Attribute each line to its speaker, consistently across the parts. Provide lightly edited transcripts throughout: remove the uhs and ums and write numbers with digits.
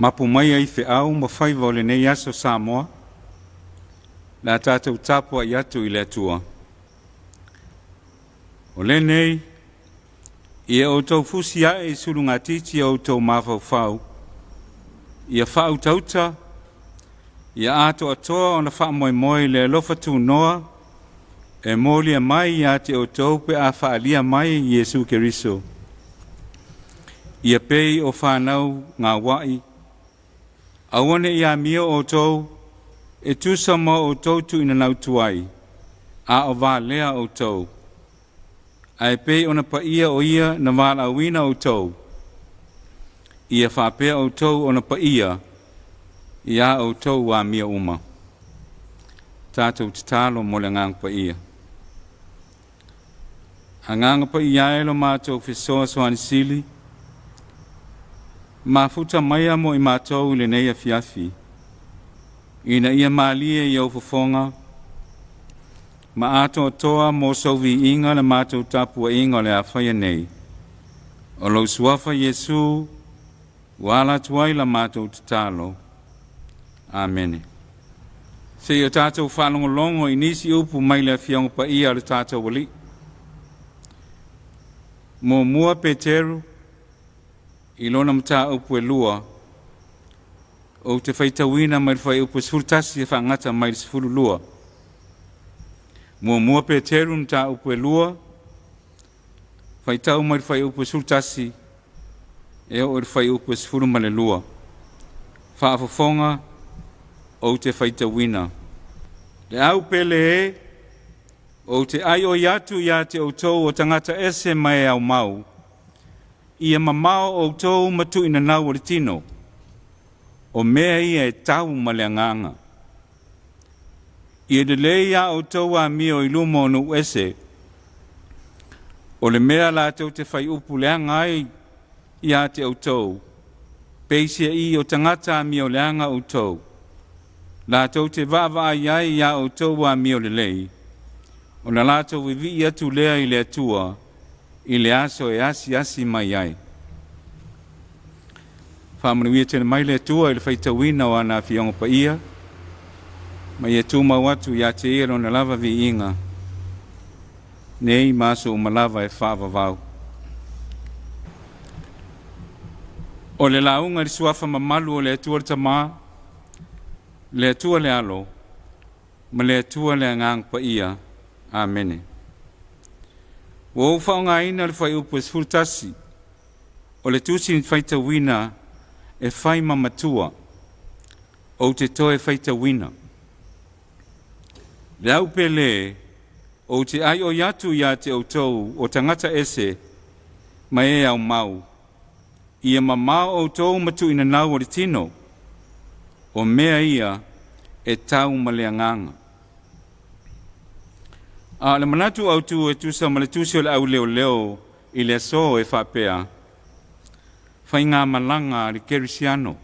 Speaker 1: Mapu maia i feau ma faiva o lenei aso Samoa, le a tatou tapuai atu i le Atua. O lenei, ia outou fusi ae i sulugatiti o outou mafaufau, ia faautauta, ia atoatoa ona faamoemoe i le alofa tunoa e molia mai ia te outou pe a faaalia mai Iesu Keriso. Ia pei o fanau gaua'i, aua ne i amio outou e tusa ma outou tuuina ai, a o valea outou. Ae pei ona paia o ia na valaauina outou, ia faapea outou ona paia ia outou amio uma. Tatou tatalo mo le Agaga Paia. Agaga Paia e lo matou fesoasoani sili, mafuta maia mo i matou i lenei afiafi, ina ia malie i ou fofoga, ma atoatoa mo sou viiga le matou tapuaiga o le afaia nei. O lou suafa Iesu, ua ala atu ai la matou tatalo. Amene. Se i o tatou faalogologo i nisi upu mai le Afioga Paia o le tatou Alii. 1 Peteru, i lona mataupu e 2, ou te faitauina mai le fuaiupu 11 e faagata mai le 12. 1 Peteru mataupu e 2, faitau mai le fuaiupu 11 e oo i le fuaiupu 12. Faafofoga ou te faitauina. Le au pele e, ou te aioi atu ia te outou o tagata ese mai e au mau, ia mamao outou ma tuuinanau o le tino, o mea ia e tau ma le agaga. Ia lelei a outou amio i luma o nuu ese, o le mea latou te faiupu leaga ai ia te outou, peisiai o tagata amio leaga outou, latou te vaavaai ai ia outou amio lelei, ona latou vivii atu lea i le Atua, i le aso e asiasi mai ai. Faamanuia tele mai le Atua i le faitauina o ana Afioga Paia, ma ia tumau atu ia te ia lona lava viiga, nei ma aso uma lava e faavavau. O le lauga i le suafa mamalu o le Atua le Tamā, le Atua le Alo, ma le Atua le Agaga Paia. Amene. Ua ou faaaogaina le fuaiupu 11 o le tusi faitauina e fai ma matua, ou te toe faitauina. Le au pele, ou te aioi atu ia te outou o tagata ese ma e au mau, ia mamao outou ma tuuinanau o le tino, o mea ia e tau ma le agaga. A o le manatu autu e tusa ma le tusi o le auleoleo i le aso e faapea, faigamalaga a le kerisiano.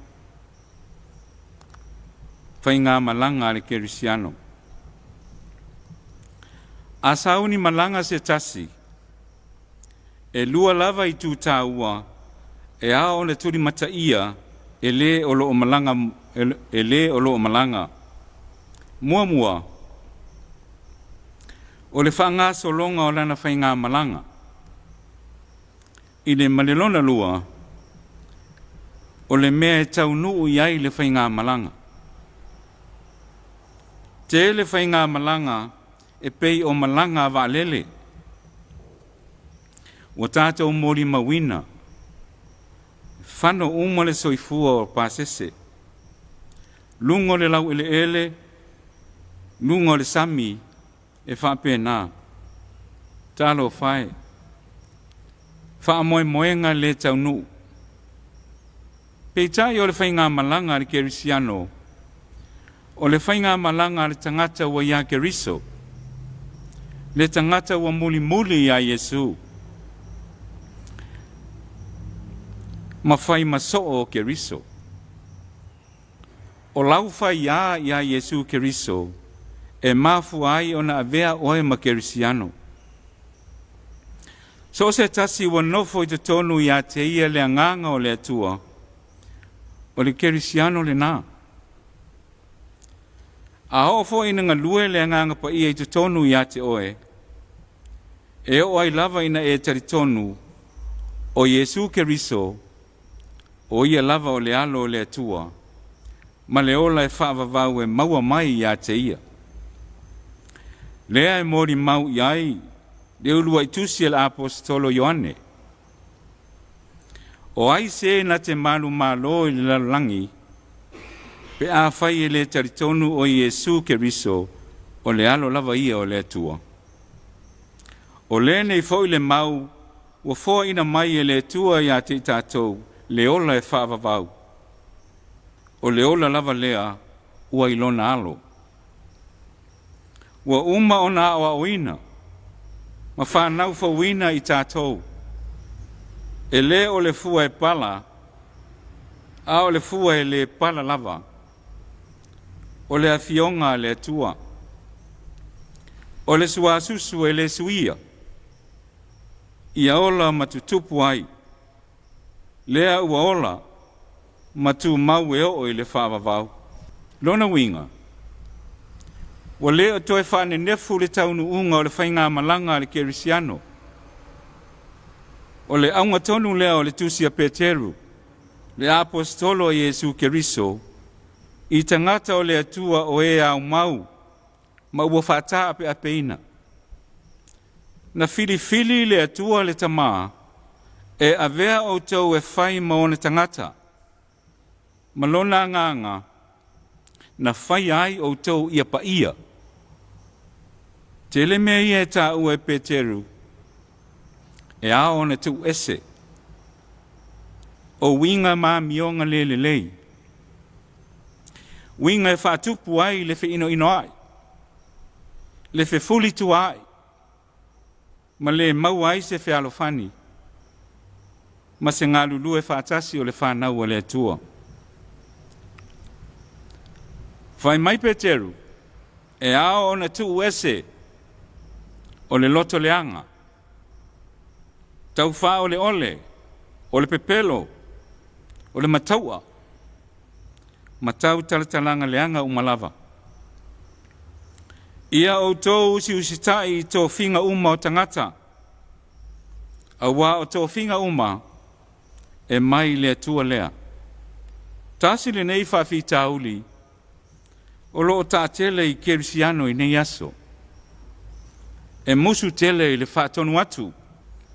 Speaker 1: Faigamalaga a le kerisiano. A sauni malaga se tasi, e lua lava itu taua e ao ona tulimataia e le o loo malaga, e le o loo malaga. Muamua, o le faagasologa o lana faigamalaga. I le ma le lona lua, o le mea e taunuu i ai le faigamalaga. Tele faigamalaga e pei o malaga a vaalele. Ua tatou molimauina, fano uma le soifua o pasese, luga o le laueleele, luga o le sami, e faapena. Talofa e, faamoemoega le taunuu. Peitai o le faigamalaga a le kerisiano, o le faigamalaga a le tagata ua ia Keriso, le tagata ua mulimuli ia Iesu, ma fai ma soo o Keriso. O lau faiā ia Iesu Keriso, e mafua ai ona avea oe ma kerisiano. So o se tasi ua nofo i totonu ia te ia le agaga o le Atua, O le kerisiano lenā. A oo foi ina galue le Agaga Paia i totonu ia te oe, e oo ai lava ina e talitonu o Iesu Keriso, o ia lava o le Alo o le Atua, ma le ola e faavavau e maua mai ia te ia. Lea e molimau i ai le uluai tusi a le Aposetolo Ioane. O ai se na te manumalo i le lalolagi, pe afai e le talitonu o Iesu Keriso o le Alo lava ia o le Atua. O lenei foi le mau ua foaina mai e le Atua ia te i tatou le ola e faavavau. O le ola lava lea ua i lona alo. Ua uma ona aoaoina ma fanau fouina i tatou. E le o le fua e pala, a o le fua e le pala lava. O le afioga a le Atua. O le suasusu e le suia, ia ola ma tutupu ai. Lea ua ola ma tumau e oo i le faavavau. Lona uiga, ua le o toe faanenefu le taunuuga o le faigamalaga a le kerisiano. O le auga tonu lea o le tusi a Peteru, le Aposetolo a Iesu Keriso, i tagata o le Atua o e aumau ma ua faataapeapeina. Na filifili le Atua le Tamā e avea outou e fai ma ona tagata, ma lona agaga na faia ai outou ia paia. Tele mea ia e taua e Peteru e ao ona tuuese o uiga ma amioga le lelei, uiga e faatupu ai le feinoinoai, le fefulituaai, ma le maua ai se fealofani ma se galulue faatasi o le fanau a le Atua. Fai mai Peteru, e ao ona tuuese o le loto leaga, taufaaoleole, o le pepelo, o le mataua, ma tautalatalaga leaga uma lava. Ia outou usiusitai i tofiga uma o tagata, auā o tofiga uma e mai le Atua lea. Tasi lenei faafitauli o lo o taatele i kerisiano i nei aso. E musu tele i le faatonu atu,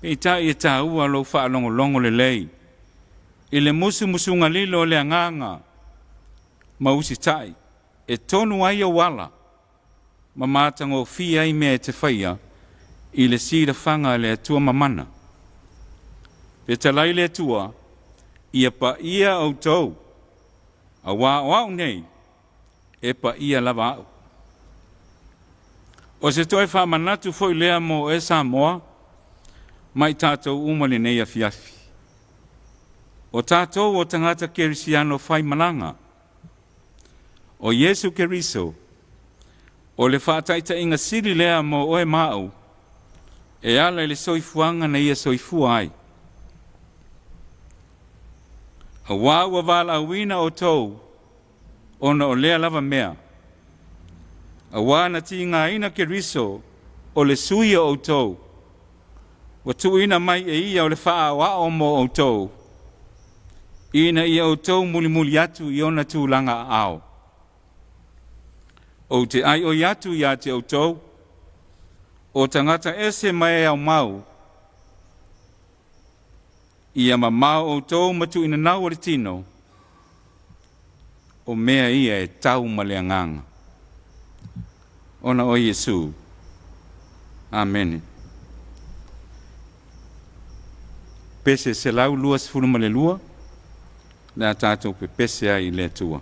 Speaker 1: peitai e taua lou faalogologo lelei i le musumusuga lilo o le agaga ma usitai e tonu ai ou ala ma matagofie ai mea e te faia i le silafaga a le Atua mamana. Fetalai le Atua, ia paia outou, auā o au nei, e paia lava au. O se toe faamanatu foi lea mo oe Samoa ma i tatou uma lenei afiafi. O tatou o tagata kerisiano faimalaga. O Iesu Keriso, o le faataitaiga sili lea mo oe ma au e ala i le soifuaga na ia soifua ai. Auā ua valaauina outou ona o lea lava mea. Auā na tigaina Keriso o le sui o outou, ua tuuina mai e ia o le faaaoao mo outou, ina ia outou mulimuli atu i ona tulaga aao. Ou te aioi atu ia te outou, o tagata ese ma e aumau, ia mamao outou ma tuuinanau o le tino, o mea ia e tau ma le agaga. Ona o Iesu. Amene. Pese 122, le a tatou pepese ai i le Atua.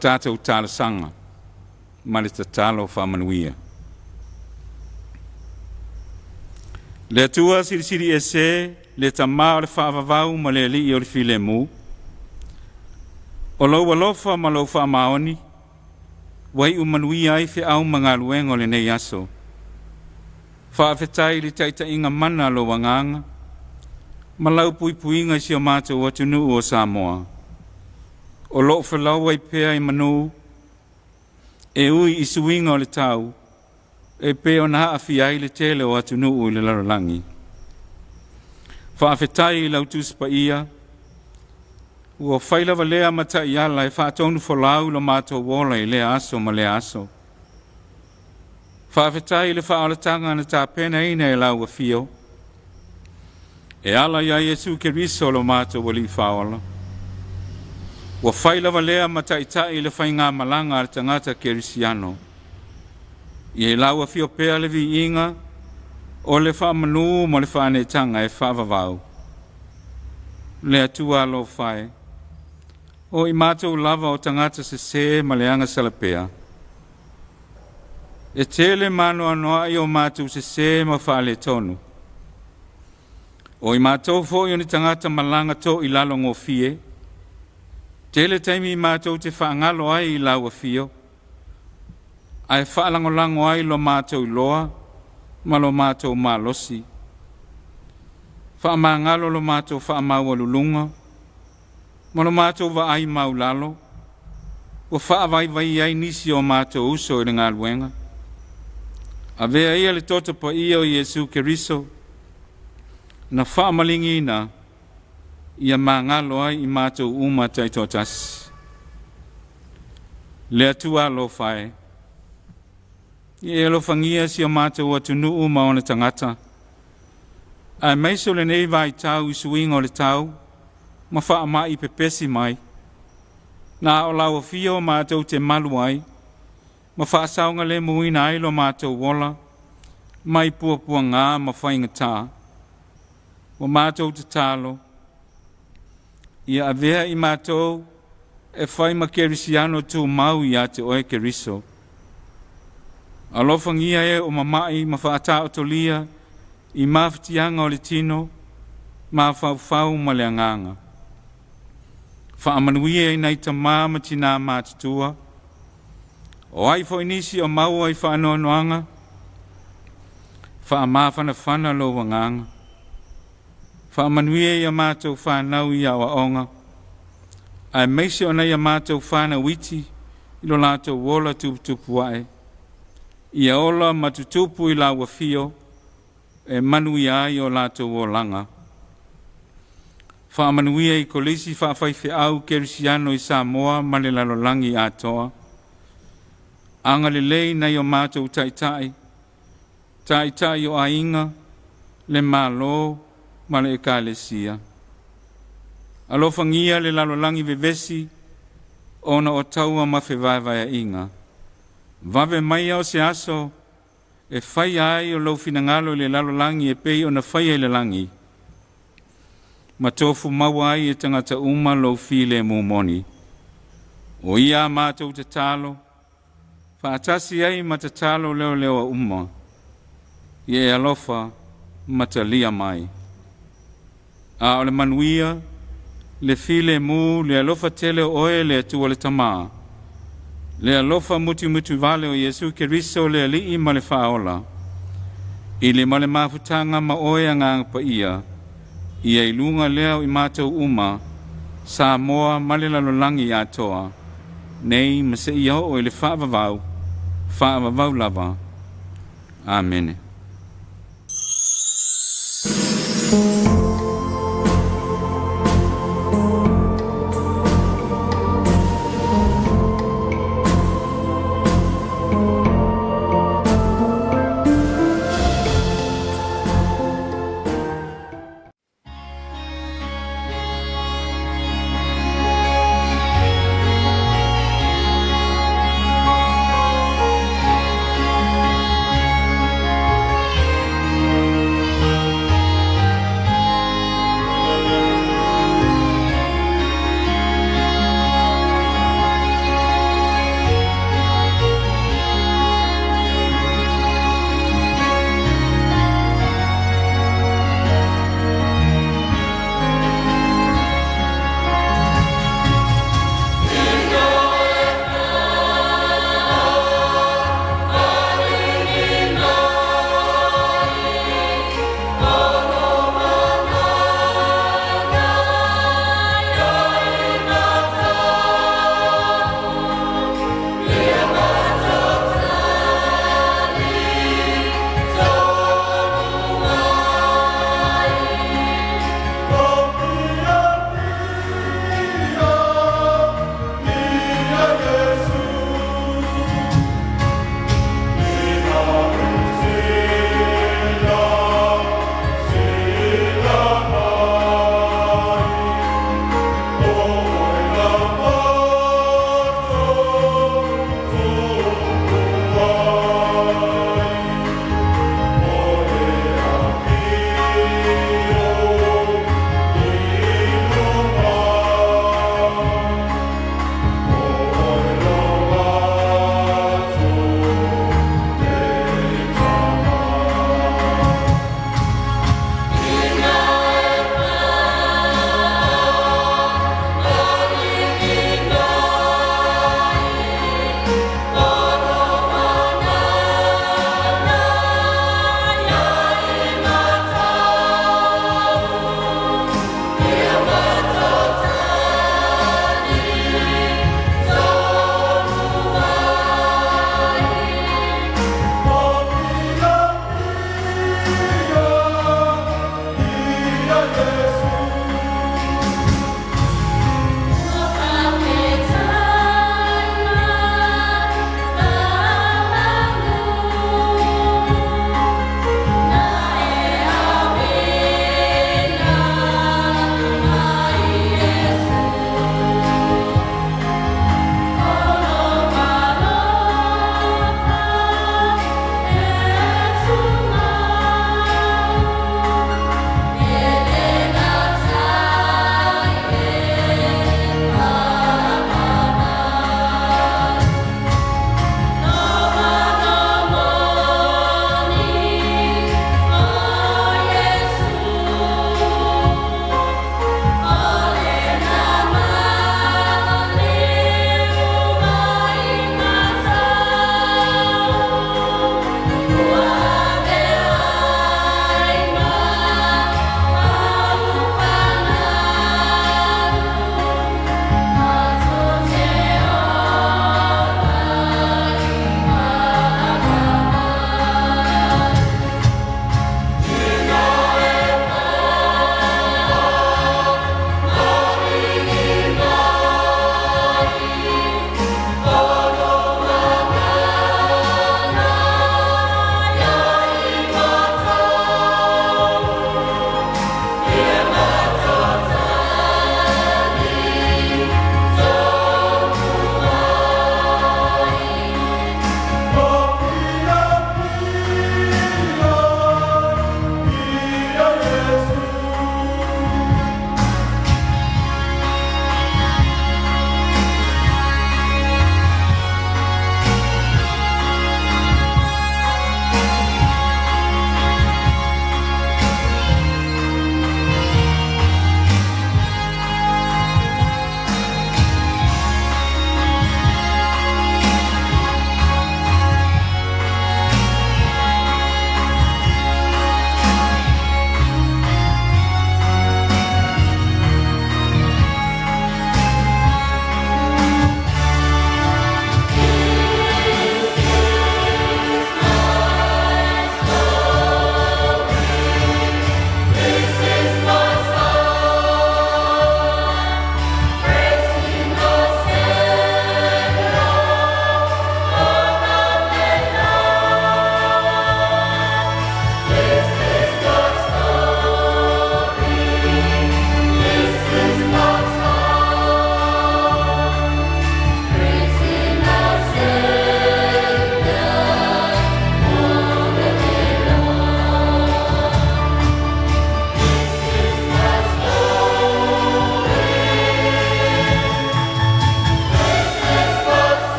Speaker 1: tatou talosaga ma le tatalo faamanuia. Le Atua Silisili Ese, le Tamā o le faavavau ma le Alii o le filemu, o lou alofa ma lou faamaoni, ua iu manuia ai feau ma galuega o lenei aso. Faafetai i le taitaiga mana a lou Agaga ma lau puipuiga i si o matou atunuu o Samoa. O loo felauai pea i manu e ui i suiga o le tau e pei ona aafia ai le tele o atunuu i le lalolagi. Faafetai i lau Tusi Paia ua fai lava lea ma taiala e faatonufolau lo matou ola i lea aso ma lea aso. Faafetai i le faaolataga na tapenaina e lau afio e ala iā Iesu Keriso lo matou Alii Faaola. Ua fai lava lea ma taitai i le faigamalaga a le tagata kerisiano. Ia i lau afio pea le viiga o le faamanu ma le faaneetaga e faavavau. Le Atua alofa e, o i matou lava o tagata sesē ma le agasalapea, e tele maanoanoa'i o matou sesē ma faaletonu. O i matou foi o ni tagata malaga toilalo gofie, tele taimi matou te faagalo ai i lau afio, ae faalagolago ai lo matou iloa ma lo matou malosi. Faamagalo lo matou faamaualuluga ma lo matou vaai maulalo, ua faavaivaia ai nisi o matou uso i le galuega. Avea ia le toto paia o Iesu Keriso na faamaligiina ia magalo ai i matou uma taitoatasi. Le Atua alofa e, ia e alofagia si o matou atunuu ma ona tagata, aemaise o lenei vaitau i suiga o le tau ma faamai pepesi mai, na o lau afio matou te malu ai ma faasaogalemuina ai lo matou ola mai puapuagā ma faigata. Ua matou tatalo, ia avea i matou e fai ma kerisiano tumau ia te oe Keriso. Alofagia e o mama'i ma faataotolia i mafatiaga o le tino, mafaufau ma le agaga. Faamanuia i nai tamā ma tinā matutua, o ai foi nisi o maua i faanoanoaga, faamafanafana lou agaga. Faamanuia ia matou fanau i aoaoga, aemaise o nai a matou fanau iti i lo latou ola tuputupu ae, ia ola ma tutupu i lau afio e manuia ai o latou olaga. Faamanuia i Kolisi Faafaifeau Kerisiano i Samoa ma le lalolagi atoa. Agalelei nai o matou taitai, taitai o aiga, le Malo ma le Ekalesia. Alofagia le lalolagi vevesi ona o taua ma fevaevaeaiga. Vave maia o se aso e faia ai o lou finagalo i le lalolagi e pei ona faia i le lagi, ma tofu maua ai e tagata uma lou filemu moni. O ia a matou tatalo, faatasi ai ma tatalo leoleoa uma, ia e alofa ma talia mai. A o le manuia, le filemu, le alofa tele o oe le Atua le Tamā, le alofa mutimutuvale o Iesu Keriso le Alii ma le Faaola, i le ma le mafutaga ma oe Agaga Paia, ia i luga lea o i matou uma, Samoa ma le lalolagi atoa, nei ma seia oo i le faavavau, faavavau lava. Amene.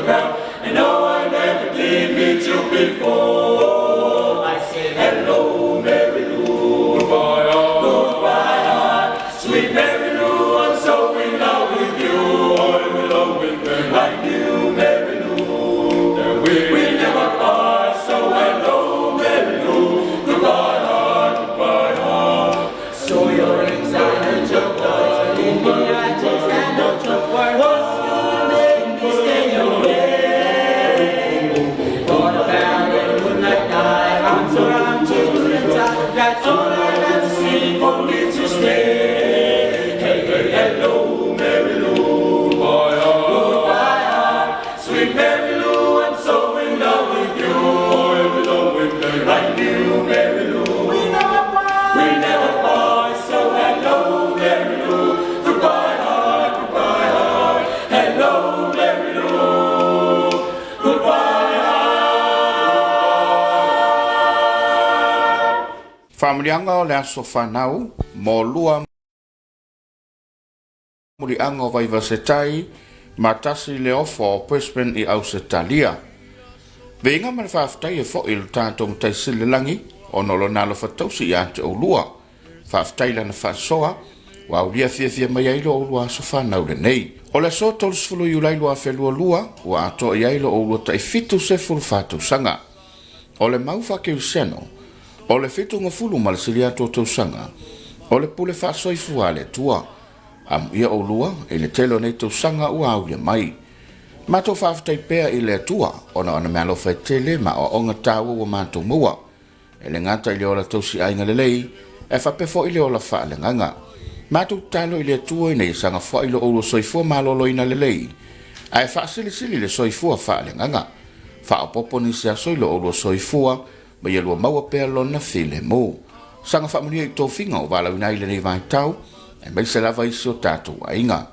Speaker 2: the ground. And no, I never did meet you before. I said hello, Mary Lou. Goodbye, goodbye, heart. Sweet Mary Lou, I'm so in love with you. I'm in love with Mary. I knew Mary Lou. That we never part. So hello, Mary Lou. Goodbye, heart, goodbye, heart. So you're inside your voice. In me, I just had no choice. What's gonna make me stay away? Thought about it, would not die. I'm so round to the top. That's all I got to see for me to stay. Hey, hey, hello, Mary Lou. Goodbye, goodbye, heart. Sweet Mary Lou, I'm so in love with you. I'm in love with Mary. I knew Mary Lou. We never part. We never part. So hello, Mary Lou. Goodbye, heart. Goodbye, heart. Hello, Mary Lou. Goodbye, heart.
Speaker 3: Faamanuiaga o le aso fanau mo lua muliaga o Vaivasetai ma tasi le ofo o Brisbane i Ausetalia. Viiga ma le faafetai e fo'i i lo tatou Matai Sili i le lagi ona o lona alofa tausi ia te oulua. Faafetai i lana faasoa ua aulia fiafia mai ai lo oulua aso fanau lenei. O le aso 30 Iulai 2022 ua atoa i ai lo oulua tai 74 tausaga. O le mau faakerisiano, o le fetugafulu ma le sili atu o tausaga, o le pule faasoifua a le Atua. Amuia oulua i le tele o nei tausaga ua aulia mai. Matou faafetai pea i le Atua ona o ana meaalofa e tele ma aoaoga taua ua matou maua. E le gata i le ola tausiaiga lelei, ae faapea foi le ola faaleagaga. Matou tatalo i le Atua ina ia sagafoai lo oulua soifua maloloina lelei, ae faasilisili le soifua faaleagaga. Faaopoopo nisi aso i lo oulua soifua, ma ia lua maua pea lona filemu. Saga faamanuia i tofiga o valaauina ai i lenei vaitau, aemaise lava isi o tatou aiga.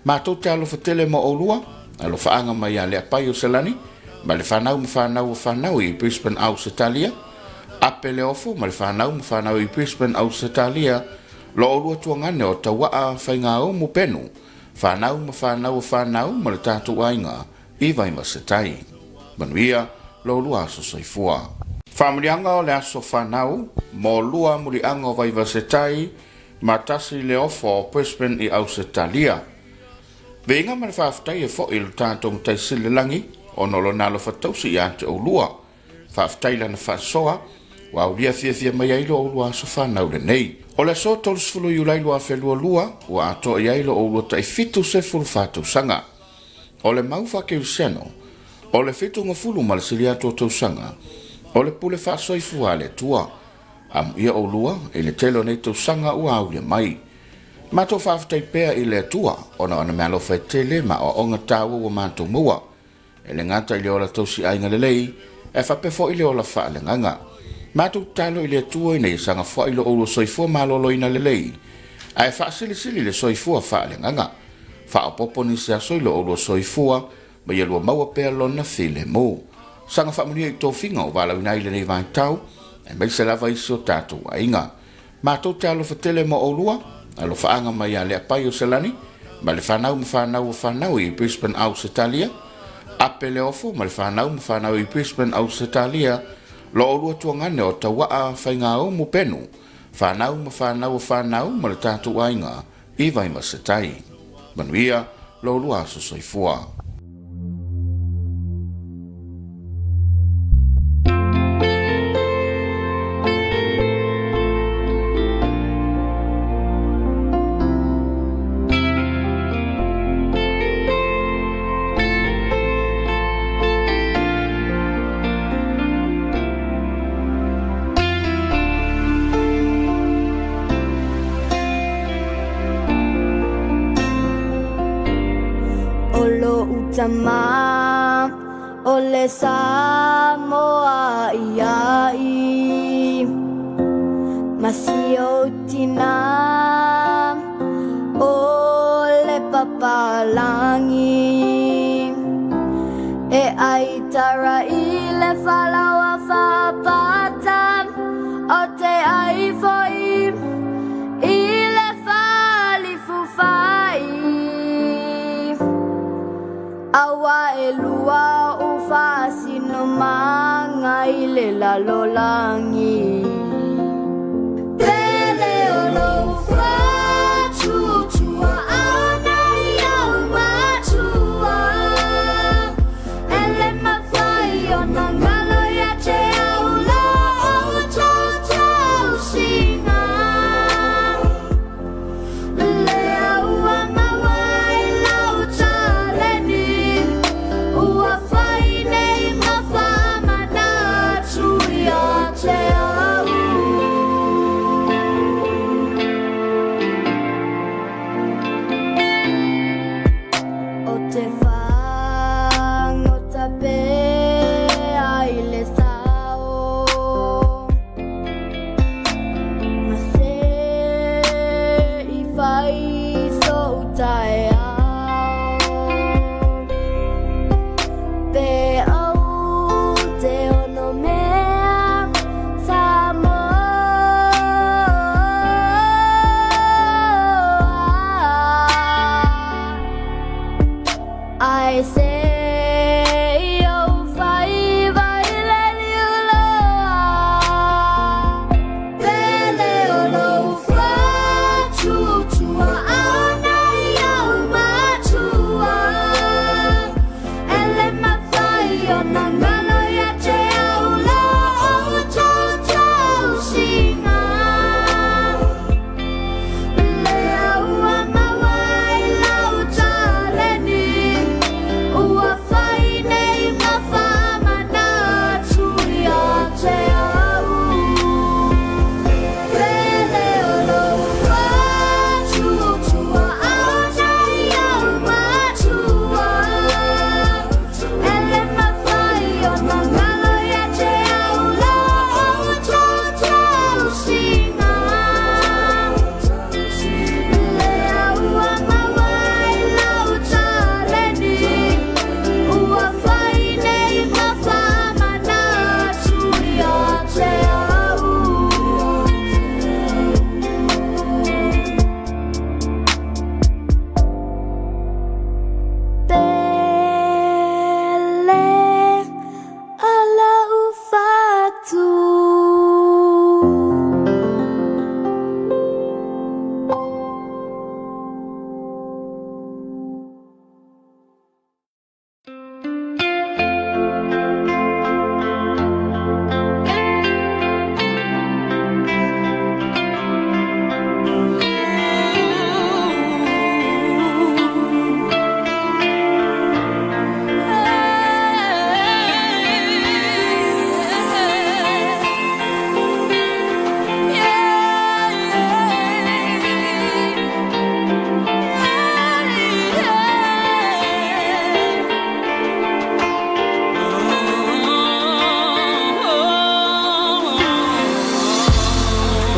Speaker 3: Matou te alofa tele mo oulua, alofaaga mai ia Leapai o Selani, ma le fanau ma fanau o fanau i Brisbane, Ausetalia, Ape Leofo ma le fanau ma fanau i Brisbane, Ausetalia, lo oulua tuagane o Tauaa Faigaumu Penu, fanau ma fanau o fanau ma le tatou aiga i Vaimasetai. Manuia lo oulua aso soifua. Faamanuiaga o le aso fanau mo lua muliaga o Vaivasetai ma tasi le ofo o Brisbane i Ausetalia. Viiga ma le faafetai e fo'i i lo tatou Matai Sili i le lagi ona o lona alofa tausi ia te oulua. Faafetai i lana faasoa ua aulia fiafia mai ai lo oulua aso fanau lenei. O le aso 30 Iulai 2022 ua atoa i ai lo oulua tai 74 tausaga. O le mau faakerisiano, o le fetugafulu ma le sili atu o tausaga, o le pule faasoifua a le Atua. Amuia oulua i le tele o nei tausaga ua aulia mai. Matou faafetai pea i le Atua ona o ana meaalofa e tele ma aoaoga taua ua matou maua. E le gata i le ola tausiaiga lelei, ae faapea foi le ola faaleagaga. Matou tatalo i le Atua ina ia sagafoai lo oulua soifua maloloina lelei, ae faasilisili le soifua faaleagaga. Faaopoopo nisi aso i lo oulua soifua, ma ia lua maua pea lona filemu. Saga faamanuia i tofiga o valaauina ai i lenei vaitau, aemaise lava isi o tatou aiga. Matou te alofa tele mo oulua, alofaaga mai ia Leapai o Selani, ma le fanau ma fanau o fanau i Brisbane, Ausetalia, Ape Leofo ma le fanau ma fanau i Brisbane, Ausetalia, lo oulua tuagane o Tauaa Faigaumu Penu, fanau ma fanau o fanau ma le tatou aiga i Vaimasetai. Manuia lo oulua aso soifua.
Speaker 4: O lo'u tama o le Samoa iai ma si ou tina o le papalagi e ai tara i le falaoa faapata o te ai foi i le falifufai aua e lua. le lalolagi. Pele o lou faatuatuaʻana ia matua, e le mafai ona galo ia te au lo outou tausiga. Lea ua maua i lau taleni, ua fai nei ma faamanatu ia te au. O te fagota pea i le sao, ma se i fai so'u taeao. Pe ou te onomea Samoa, Ae se i ou faiva i le liuloa. Pele o lou faatuatuaʻana ia matua, E le mafai ona galo ia te au lo outou tausiga. Lea ua maua i lau taleni, ua fai nei ma faamanatu ia te au. Pele o lou faatuatuaʻana ia matua, E le mafai ona galo ia te au lo outou tausiga. Lea ua maua i lau taleni, ua fai nei ma faamanatu ia te au. Pele a lau fatu.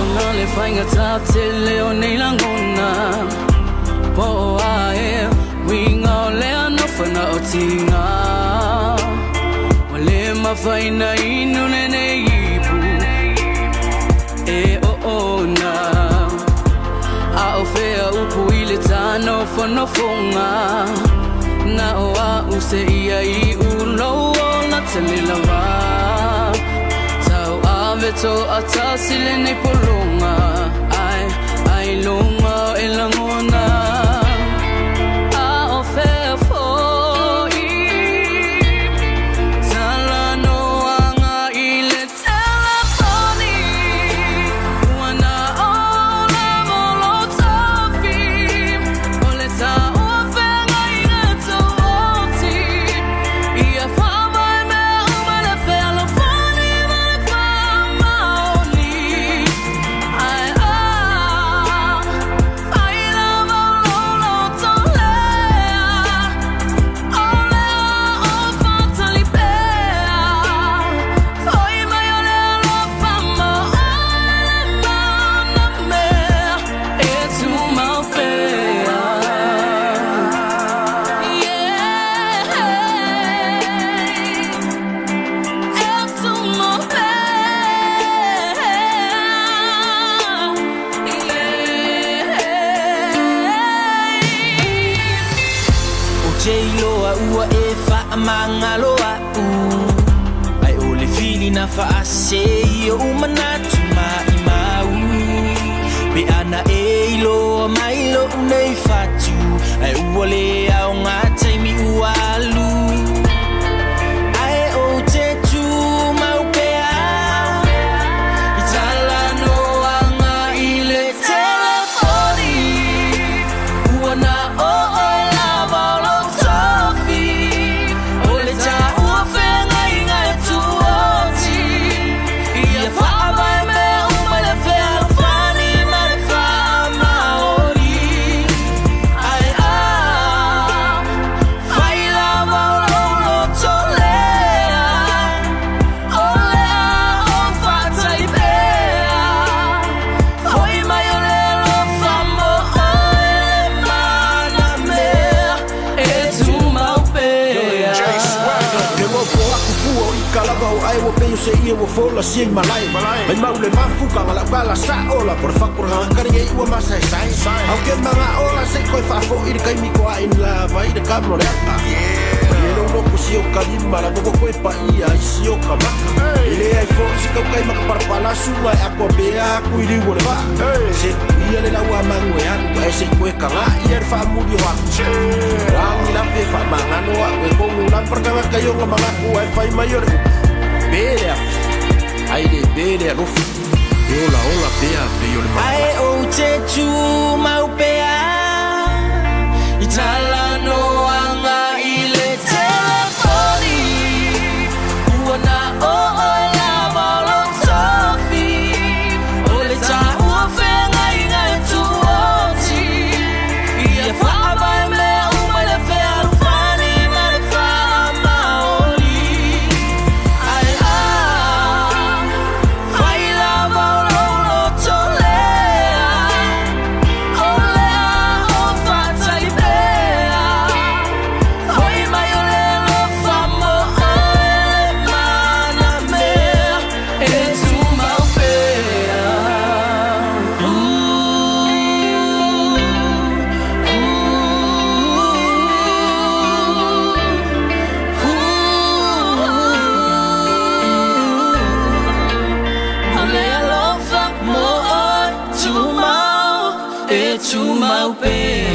Speaker 5: Ona le faigata tele o nei lagona, Po o a e uiga o lea nofana o tiga, Ua le mafai na inu lenei ipu e oona. A o fea upu i le tanofonofoga, Na o a'u seia iu lou ola tele lava. Tauave to'atasi lenei pologa, Ae ailoga e lagona. A o fea fo'i talanoaga i le telefoni, Ua na o lava lou tofi, O le taua feagaiga tuoti. Ia faavae mea uma le fealofani ma le faamaoni. Ae a fai lava lou loto lea, O lea o faatali pea. Foi mai o le alofa ma oe le mana mea e tumau pea. Yeah. E tumau pea. Yeah.
Speaker 6: Ou te iloa ua e faamagalo a'u, Ae o le
Speaker 5: Pilina faase i oʻu manatu maʻimau. Pe ana e iloa mai loʻu nei fatu, Ae ua le aoga taimi ua alu. Ae ou te tumau pea i talanoaga i le telefoni. Ua na o oe lava o lou tofi, O le taua feagaiga e tuoti. Ia faavae mea uma i le fealofani ma le faamaoni. Ae a fai lava o lou loto lea, O le a ou faatali pea. Fo'i mai o le alofa mo oe le manamea e tumau pea.
Speaker 6: Ke nofo aku fua o ika lava o ae ua pei o se ia ua fola sia i malae. Mai mau le mafuka nga lau kala sa ola por fakura kari e ua masa e sai. Au ke manga ola se koe faafo i le kaimi ko a in lava i le kamo le aka. E lo no ku si o kalima la koko koe pa ia i si o ka maka. E le ai fo se kau kai maka parapala sunga e ako pea aku i liu o le vaa. Se ia le lau a mangu e alu e se koe kanga ia le faamuli o aku. Rangi la pe fa mangano a e kongu la parkanga kayo nga mangaku ai fai mai o le upu. Pere a ai le pere a lofi. E ola ola pea pe o le
Speaker 5: Ae ou te tumau pea i talanoaga i le telefoni. Ua na o oe lava o lou tofi, O le taua feagaiga e tuoti. Ia faavae mea uma i le fealofani ma le faamaoni. Ae a fai lava o lou loto lea, O le a ou faatali pea. Fo'i mai o le alofa mo oe le manamea e tumau pea. O le alofa mo oe tumau e tumau pea.